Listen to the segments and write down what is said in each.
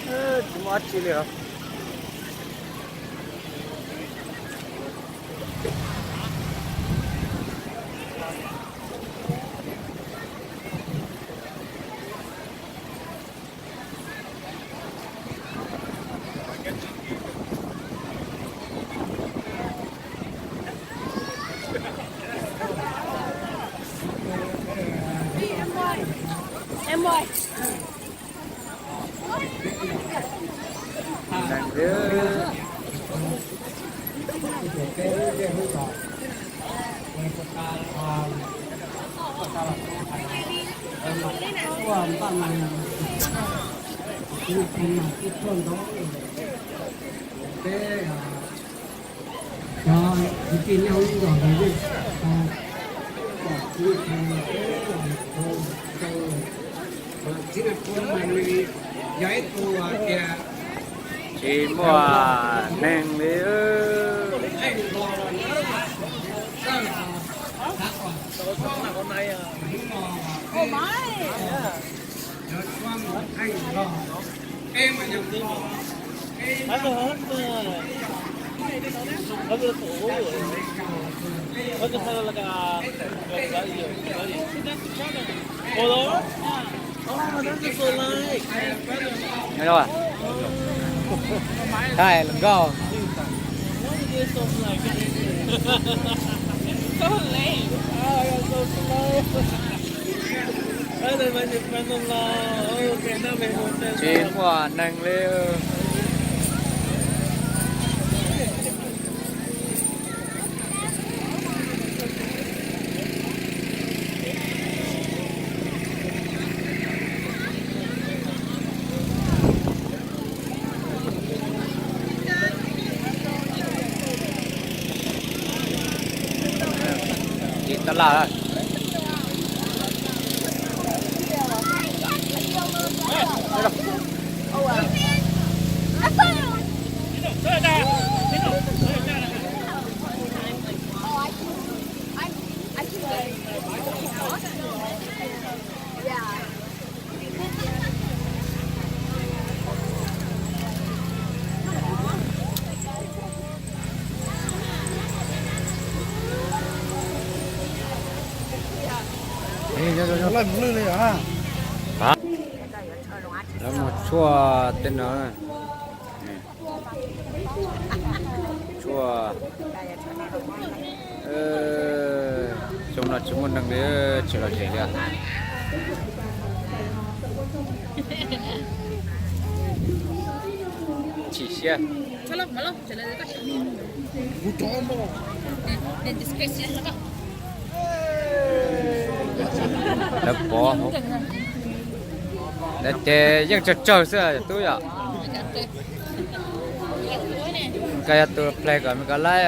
Tsis muaj dab tsi li os. Neeg li. Tsis muaj neeg li. Nyob zoo. Thaj lwm nkauj. Tsis muaj neeg li. Tsis tab laj. Lawv muag tshuaj tej no. Tshuaj. Xyoo no tsis muaj neeg li, tsis lom zem li. Chim siab. Lawv pov hauv, lawv ces yeej tsawg tsawg xwb yom tub yom. Koj yog tus play kom Meskas laib.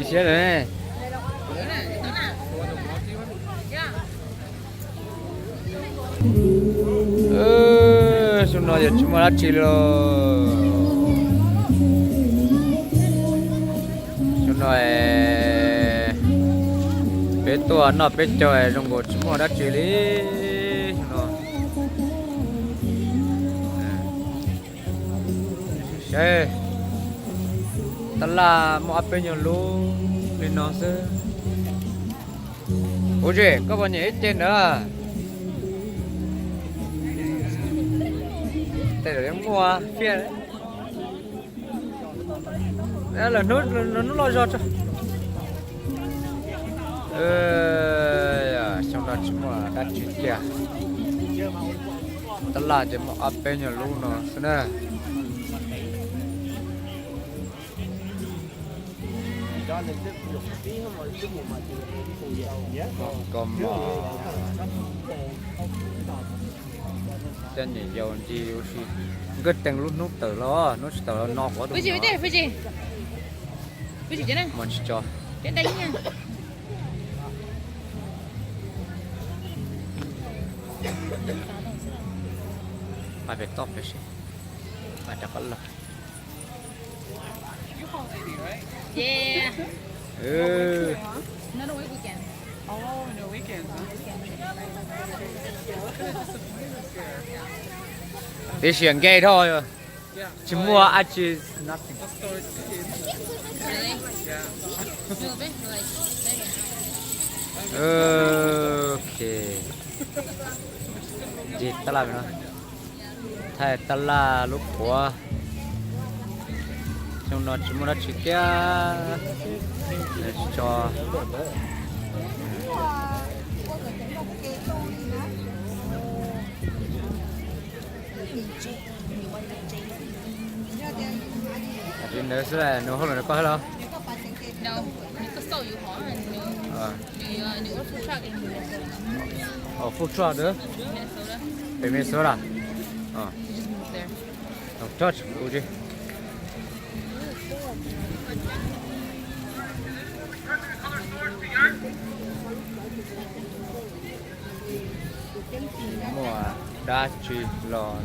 Ib siab lawm. Xyoo no yog tsis muaj dab tsi li. Xyoo no peb tuaj noj peb caug zoo nkaus tsis muaj dab tsi li. Xyoo no saib, tab laj muaj ob peb nyuag lub li no xwb. Ua zem koj puas nyiam ib ce ntawd? Tej zaum yeej muaj fiaj. Lwm hnub, lwm hnub loj zog tso. Xyoo no tsis muaj dab tsi kiag. Tab laj ces muaj ob peb nyuag lub no xwb na. Koj mos. Coj niam yau ncig ua si. Nkawd teem lub hnub tawm los, hnub tsis tawm los no kuv tus. Pais pem toj pem seb, pais rov qab los. Tib si nkej dhau, tsis muaj dab tsi, nothing. Ok. Ncig tab laj no, thaij tab laj lub qhuav. Xyoo no tsis muaj dab tsi thiab, tsis tso. Ntawd xwb, nws hauj lwm nws koj hab los? Food truck ntawd, pem Minnesota. Food truck kuv tsis. Muaj dab tsi los.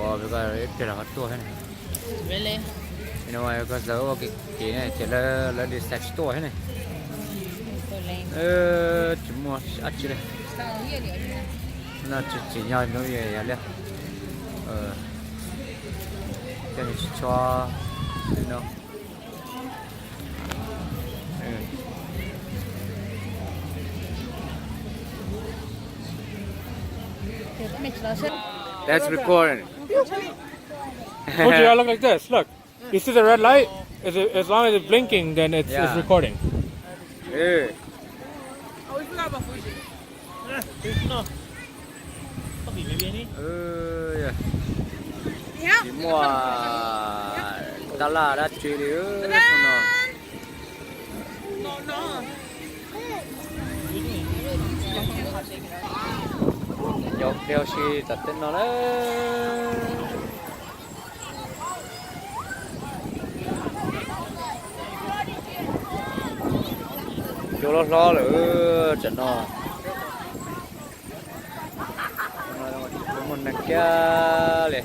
Ua, ib pliag lawv ho tuaj thiab ne. Koj txawm ua kev kev ne ces lawv decide tsis tuaj thiab ne. Tsis muaj dab tsi li. No tsis tsim nyog no yog li. Coj tsis tso no. That's recording. Fuji, I look like this. Look. You see the red light? Is it, as long as it's blinking, then it's, it's Yeah. recording. Ê. Ê, tsis muaj tab laj dab tsi li xwb no. Yog pliag si tom teb no na. Cua hlob hlob lawm tsam no. Muaj neeg kiag li.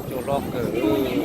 Cua hlob kawg.